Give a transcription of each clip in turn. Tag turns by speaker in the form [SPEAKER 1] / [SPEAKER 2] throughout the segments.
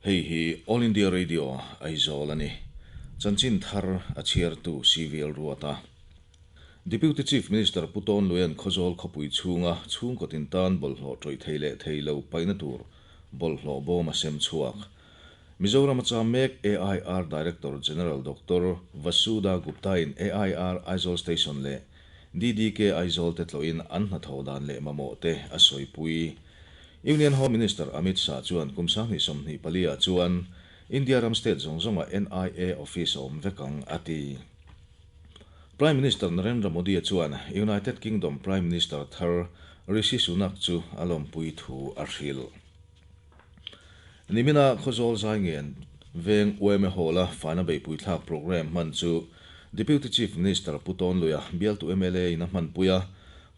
[SPEAKER 1] Hei hi All India Radio, Aizawl a ni. Chanchin thar a chhiartu CVL Ruata. Deputy Chief Minister Pu Tawn Luia'n Khawzawl khawpui chhunga chhungkaw tin tan bawlhhlawh tawih thei leh thei lo paihna tur bawlhhlawh bawm a sem chhuak. Mizoram a cham mek AIR Director General Doctor Vasuda Gupta-in AIR Aizawl Station leh DDK Aizawl te tlawhin an hnathawh dan leh mamawh te a sawipui. Union Home Minister Amit Shah chuan kum 2024 ah chuan India ram state zawng zawngah NIA office a awm vek ang a ti. Prime Minister Narendra Modi-a chuan United Kingdom Prime Minister thar Rishi Sunak chu a lawmpui thu a hrilh. Nimina Khawzawl Zaingen veng UMA Hall-a faina beihpui thlak programme hman chu Deputy Chief Minister Pu Tawnluia bialtu mla in a hmanpui a,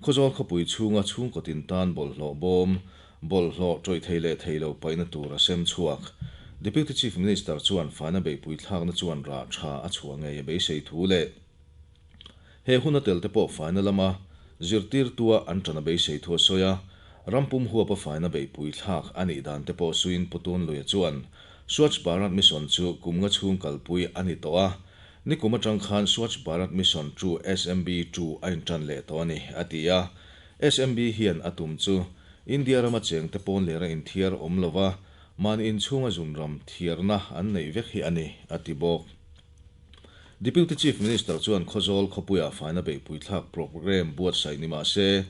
[SPEAKER 1] Khawzawl khawpui chhunga chhungkaw tin tan bawlhhlawh bawm, bawlhhlawh tawih thei leh thei lo paihna tur a sem chhuak. Deputy Chief Minister chuan faina beihpui thlakna chuan rah tha a chhuah ngei a beisei thu leh he hun a tel te pawh faina lama zirtirtua an tan a beisei thu a sawi a. Ram pum huapa faina beihpui thlak a nih dan te pawh suiin Pu Tunluia chuan Swachh Bharat Mission chu kum nga chhung kalpui a ni tawh a, Nikum atang khan Swachh Bharat Mission 2, SMB 2, a intan leh tawh a ni, a ti a. SMB hian a tum chu India rama chengte pawn lera inthiar awm lova mahni inchhunga zunram thiarna an neih vek hi a ni, a ti bawk. Deputy Chief Minister chuan Khawzawl khawpuia faina beihpui thlak programme buatsaih ni mah se,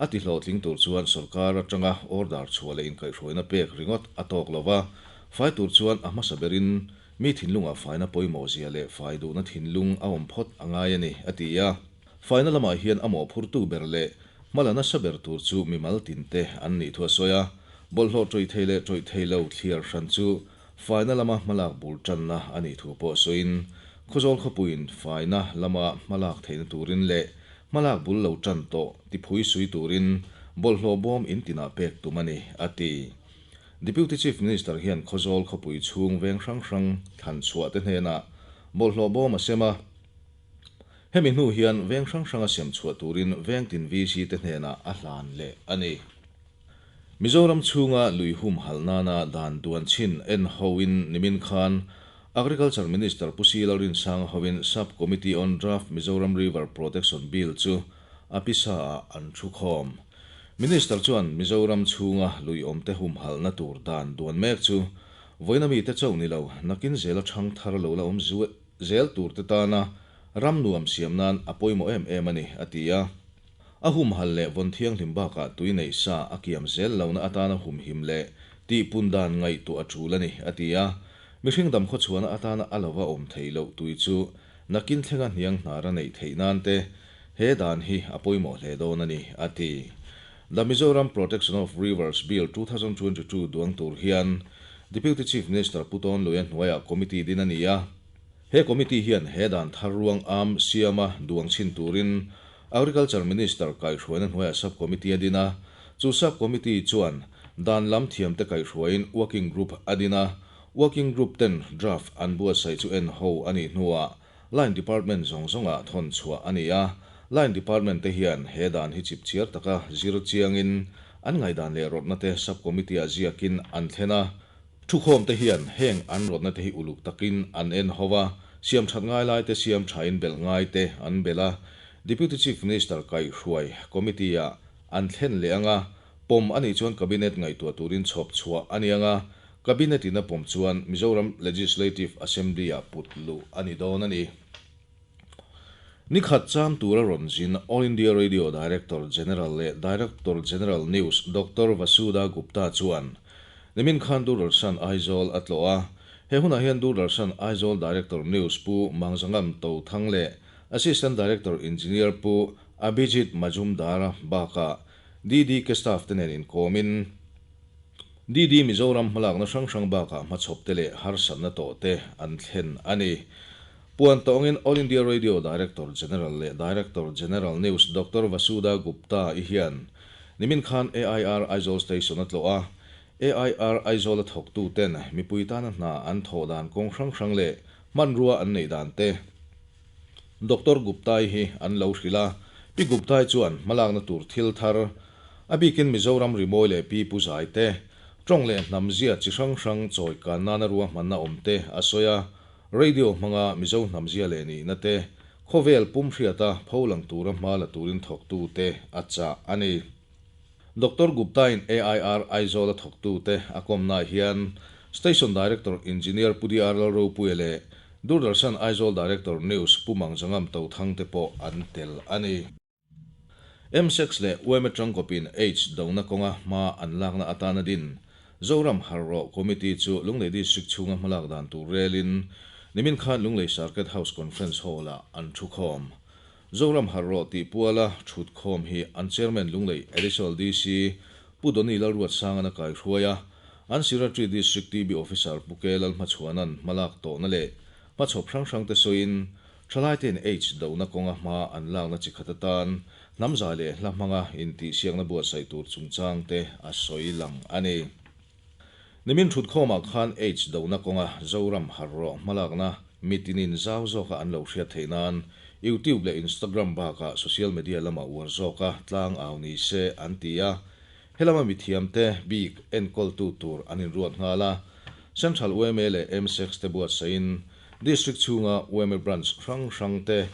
[SPEAKER 1] a ti hlawhtling tur chuan sorkar atanga order chhuah leh inkaihhruaina pek ringawt a tawk lova, fai tur chuan a hmasa berin Mi thinlungah faina pawimawh zia leh fai duhna thinlung a awm phawt a ngai a ni, a ti a. Faina lamah hian a mawhphurtu ber leh hmala nasa ber tur chu mimal tinte an nih thu a sawi a. Bawlhhlawh tawih thei leh tawih thei lo thliar hran chu faina lama hmalak bul tanna a nih thu pawh sawiin, Khawzawl khawpuiin faina lama hmalak theihna turin leh hmalak bul lo tan tawh tiphui sui turin bawlhhlawh bawm in tinah pek tum a ni, a ti. Deputy Chief Minister hian Khawzawl khawpui chhung veng hrang hrang thlan chhuah te hnenah bawlhhlawh bawm a sem a. Hemi hnu hian veng hrang hranga sem chhuah turin veng tin VC te hnenah a hlan leh a ni. Mizoram chhunga lui humhalh nana dan duan chhin en hoin nimin khan Agriculture Minister Pu Si Lalrinsanga hoin Sub Committee on Draft Mizoram River Protection Bill chu a pisa ah an thu khawm. Minister chuan Mizoram chhunga lui awmte humhalhna tur dan duan mek chu vawiina mite chauh ni lo, nakin zela thang thar lo la awm zel turte tana ram nuam siam nan a pawimawh em em a ni, a ti a. A humhalh leh vawn thianghlim bakah tui neih sa a kiam zel lohna atana humhim leh tihpun dan ngaihtuah a tul a ni, a ti a. Mihring dam khawchhuahna atana a lova awm theih loh tui chu nakin thlenga hniang hnar a neih theih nan te He dan hi a pawimawh hle dawn a ni, a ti. The Mizoram Protection of Rivers Bill 2022 duang tur hian Deputy Chief Minister Pu Tawn Luia hnuaiah committee din a ni a. He committee hian he dan thar ruang am siama duang chhin turin Agriculture Minister kaihhruaina hnuaiah sub-committee a din a. Chu sub-committee chuan dan lam thiamte kaihhruaiin working group a din a. Working group ten draft an buatsaih chu en ho a nih hnuah Line Department zawng zawngah thawn chhuah a ni a, Line Department te hian he dan hi chipchiar taka zir chiangin an ngaihdan leh rawtna te Sub-Committee ah ziakin an thlen a. Thukhawm te hian heng an rawtna te hi uluk takin an en ho a, siam that ngai lai te siam thain belh ngai te an belh a, Deputy Chief Minister kaihhruai Committee ah an thlen leh ang a, pawm a nih chuan Cabinet ngaihtuah turin chhawp chhuah a ni ang a, Cabinet in a pawm chuan Mizoram Legislative Assembly ah put luh a ni dawn a ni. Ni khat cham tura rawn zin All India Radio Director General leh Director General News Doctor Vasuda Gupta chuan nimin khan Doordarshan Aizawl a tlawh a. He hunah hian Doordarshan Aizawl Director News Pu Mangzangam Tothang leh Assistant Director Engineer Pu Abhijit Majumdar bakah DDK staff te nen inkawmin, DD Mizoram hmalakna hrang hrang bakah hmachhawp te leh harsatna tawh te an thlen a ni. Puan tawngin All India Radio Director General leh Director General News Doctor Vasuda Gupta i hian nimin khan AIR Aizawl Station a tlawh a, AIR Aizawl a thawktu ten mipui tana hna an thawh dan kawng hrang hrang leh hmanrua an neih dan te Doctor Gupta i hi an lo hrilh a. Pi Gupta i chuan hmalakna tur thil thar, A bikin Mizoram rimawi leh Pi Pu Zai te, Tawng leh hnam zia chi hrang hrang chawi kan nana ruahmanna awm te a sawi a, radio hmanga Mizo hnam zia leh nihna te khawvel pum hriata pholang tura hma la turin thawktute a chah a ni. Doctor Gupta-in AIR Aizawl-a thawktute a kawmnaah hian Station Director Engineer Pu DR Lalropuia leh Doordarshan Aizawl Director News Pu Mangzangam Tothang te pawh an tel a ni. MSEX leh yma tangkawpin AIDS dona kawnga hma an lakna atana din Zoram Harrawh Committee chu Lunglei District chhunga hmalak dan tur relin nimin khan Lunglei Circuit House Conference Hall-ah an thukhawm. Zoram Harrawh tih puala thutkhawm hi an Chairman Lunglei Additional DC Pu Donny Lalruatsangan a kaihruai a, an Siratri District TB Officer Pu K Lalhmachhuana'n hmalak tawhna leh hmachhawp hrang hrangte sawiin Thalaite'n AIDS dohna kawnga hma an lakna chi khat atan hnam zai leh hla hmanga intihsiakna buatsaih tur chungchangte a sawi lang a ni. Nimin thutkhawmah khan AIDS dohna kawnga Zoram harrawh hmalakna mitinin zau zawka an lo hriat theih nan YouTube leh Instagram bakah social media lama uar zawka tlang au ni se an ti a, helama mithiamte bik enkawltu tur an inruat nghal a, Central yma leh MSEX te buatsaihin District chhunga yma Branch hrang hrang te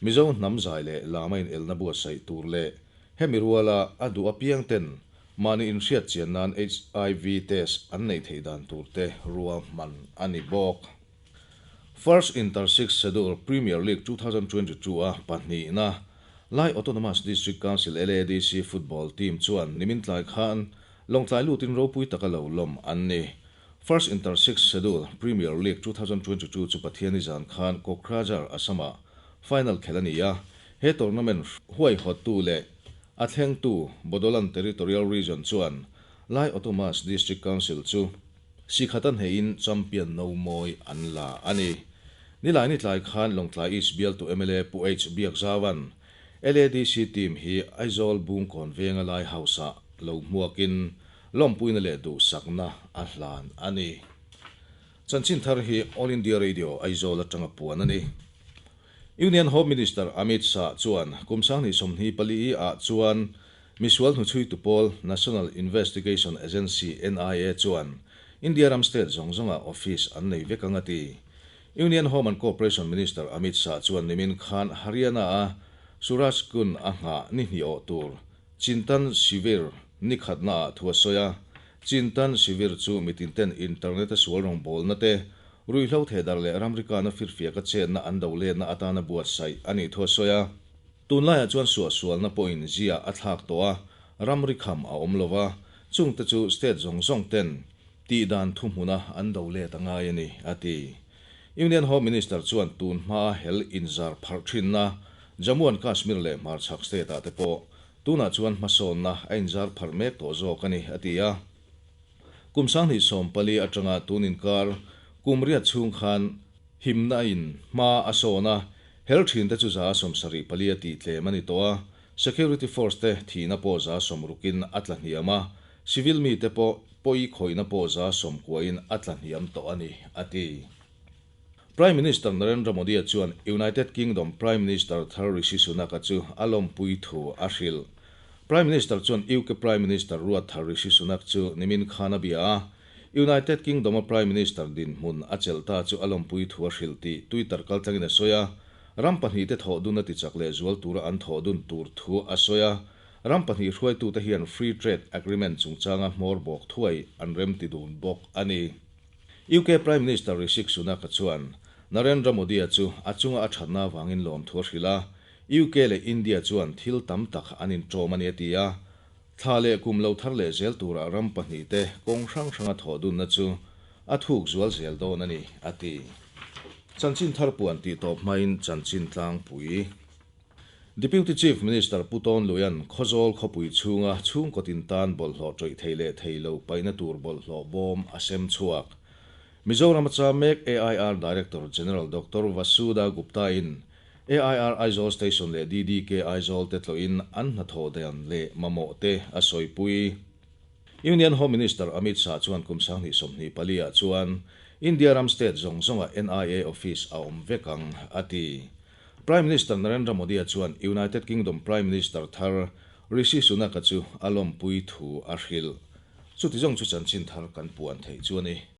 [SPEAKER 1] Mizo hnam zai leh lama inelna buatsaih tur leh hemi ruala a duh apiang ten mahni inhriat chian nan HIV test an neih theih dan tur te ruahman a ni bawk. First Inter Six Schedule Premier League 2022 a pahnihna Lai Autonomous District Council, LADC, football team chuan nimin tlai khan Lawngtlai lutin ropui taka lo lawm an ni. First Inter Six Schedule Premier League 2022 chu Pathiani zan khan Kokrajhar, Assam-ah final khelh a ni a. He tournament huaihawttu leh a thlengtu Bodoland Territorial Region chuan Lai Autonomous District Council chu sikhata hneihin champion no mawi an la a ni. Nilaini tlai khan Lawngtlai East bialtu mla Pu H Biakzauan LADC team hi Aizawl Bungkawn venga Lai House-ah lo hmuakin Lawmpuina leh duhsakna a hlan a ni. Chanchin thar hi All India Radio Aizawl atanga puan a ni. Union Home Minister Amit Shah chuan kum 2024 ah chuan misual hnuchhuitu pawl National Investigation Agency, NIA, chuan India ram state zawng zawngah office an nei vek ang a ti. Union Home and Cooperation Minister Amit Shah chuan nimin khan Haryana-a Surajkund a nghah ni hnih awh tur Chintan Shivir ni khatna ah thu a sawi a, Chintan Shivir chu mitin ten internet a sual rawngbawlna te, ruihhlo thehdar leh ramrikana firfiaka chetna an do letna atana buatsaih a nih thu a sawi a. Tunlaiah chuan suahsualna pawhin zia a thlak tawh a, ramri kham a awm lo va, chungte chu state zawng zawng ten tihdan thuhmuna an do let a ngai a ni, a ti. Union Home Minister chuan tun hmaa hel inzar pharh thinna Jammu and Kashmir leh hmarchhak state ah te pawh tunah chuan hmasawnna a inzar pharh mek tawh zawk a ni, a ti a. Kum 2014 atanga tun inkar kum riat chhung khan himna in hma a sawn a, hel thin te chu 74% a tih tlem a ni tawh a, security force te thihna pawh 60% in a tla hniam a, civil mi te pawh pawi khawihna pawh 90% in a tla hniam tawh a ni, a ti. Prime Minister Narendra Modi-a chuan United Kingdom Prime Minister thar Rishi Sunak-a chu a lawmpui thu a hrilh. Prime Minister chuan UK Prime Minister ruat thar Rishi Sunak chu nimin khan a bia a, United Kingdom-a Prime Minister dinhmun a chelh ta chu a lawmpui thu a hrilh tih Twitter kaltlangin a sawi a, ram pahnihte thawh dun a tichak lehzual tura an thawh dun tur thu a sawi a, ram pahnih hruaitute hian Free Trade Agreement chungchanga hmawr bawk thuai an remti dun bawk a ni. UK Prime Minister Rishi Sunak-a chuan Narendra Modi-a chu a chunga a thatna avangin lawmthu a hrilh a, UK leh India chuan thil tam tak an inṭawm a ni a ti a, thla leh kum lo thar leh zel tura ram pahnihte kawng hrang hranga thawh dunna chu a thuk zual zel dawn a ni, a ti. Chanchin thar puan tih tawp hmain chanchin tlangpui. Deputy Chief Minister Pu Tawn Luia'n Khawzawl khawpui chhunga chhungkaw tin tan bawlhhlawh ṭawih thei leh thei lo paihna tur bawlhhlawh bawm a sem chhuak. Mizoram a cham mek AIR Director General Doctor Vasuda Gupta-in AIR Aizawl Station leh DDK Aizawl te tlawhin an hnathawh dan leh mamawh te a sawipui. Union Home Minister Amit Shah chuan kum 2024 ah chuan India ram state zawng zawngah NIA office a awm vek ang, a ti. Prime Minister Narendra Modi-a chuan United Kingdom Prime Minister thar Rishi Sunak-a chu a lawmpui thu a hrilh. Chuti zawng chu chanchin thar kan puan theih chu a ni.